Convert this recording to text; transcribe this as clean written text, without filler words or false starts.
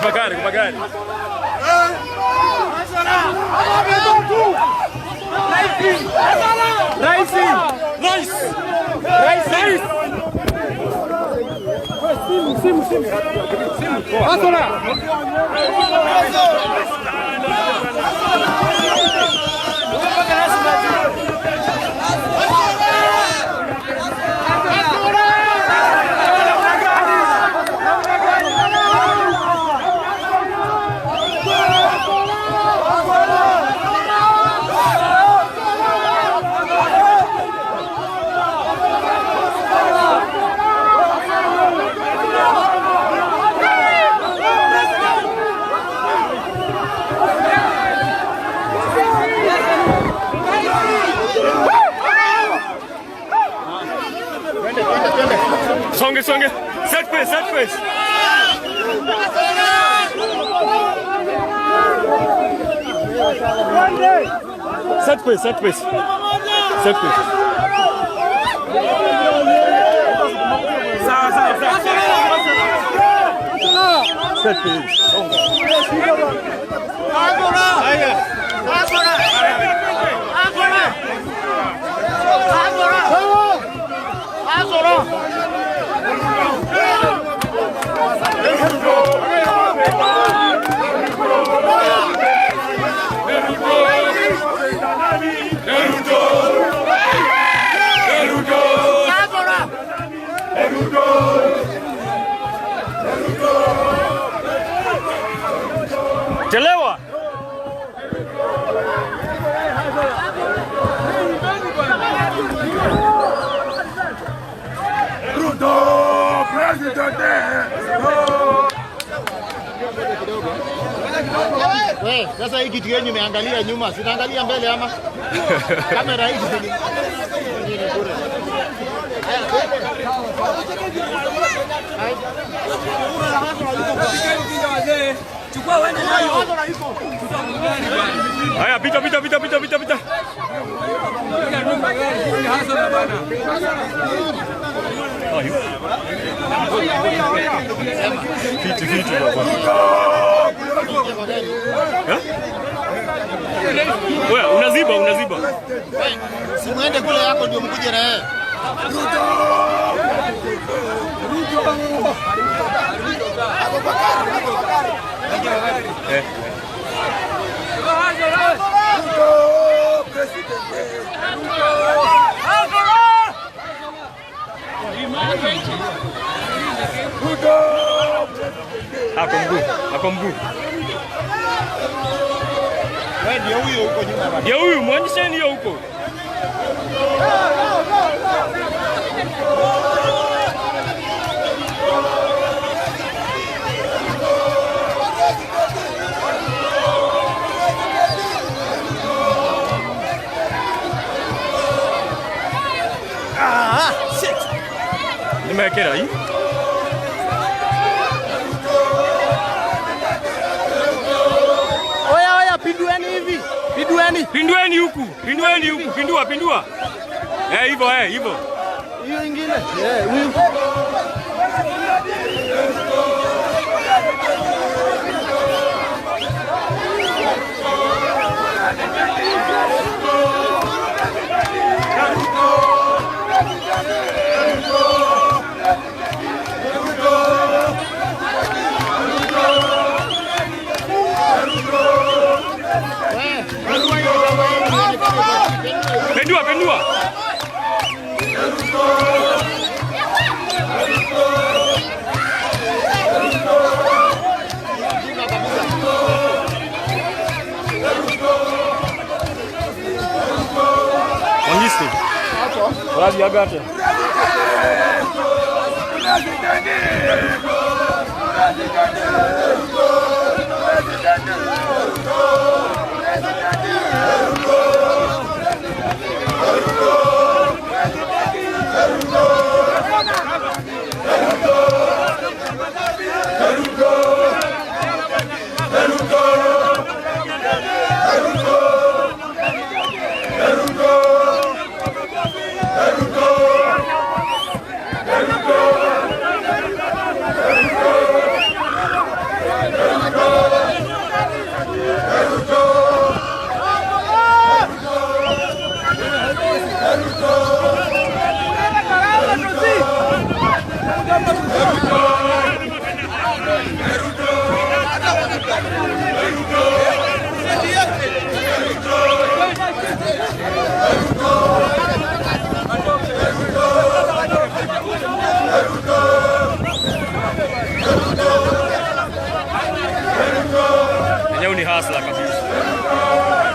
Kwa magari. Raisi. Rais. Rais. Rais. Simu, simu, simu. Asola. Songe, songe. Set pace, set pace. Set pace, set pace. Set pace. Sawa, sawa, sawa. Set pace. Songa. Haya. Chelewa. Ruto president. We, sasa hii kitu yenu imeangalia nyuma, sinaangalia mbele ama kamera hizi zili bure. Haya, pita, pita, pita, pita, pita, pita. Fiti, fiti baba. Eh? Wewe unaziba, unaziba. Si muende kule yako ndio mkuje na yeye. Eh. Ruto president. Ruto. Ako mguu, ako mguu. Wewe ndio huyo huko nyuma bwana. Ndio huyu, mwonyesheni hiyo huko. Ah, shit. Nimewekea hii. Oya, oya, pindueni hivi. Pindueni. Pindueni huku, pindueni huku, pindua, pindua. Eh, hivyo eh, hivyo. Hiyo ingine. Eh, huyu. Pendua, pendua. Wangiste. Rabi agate. Huyu ni hustler kabisa.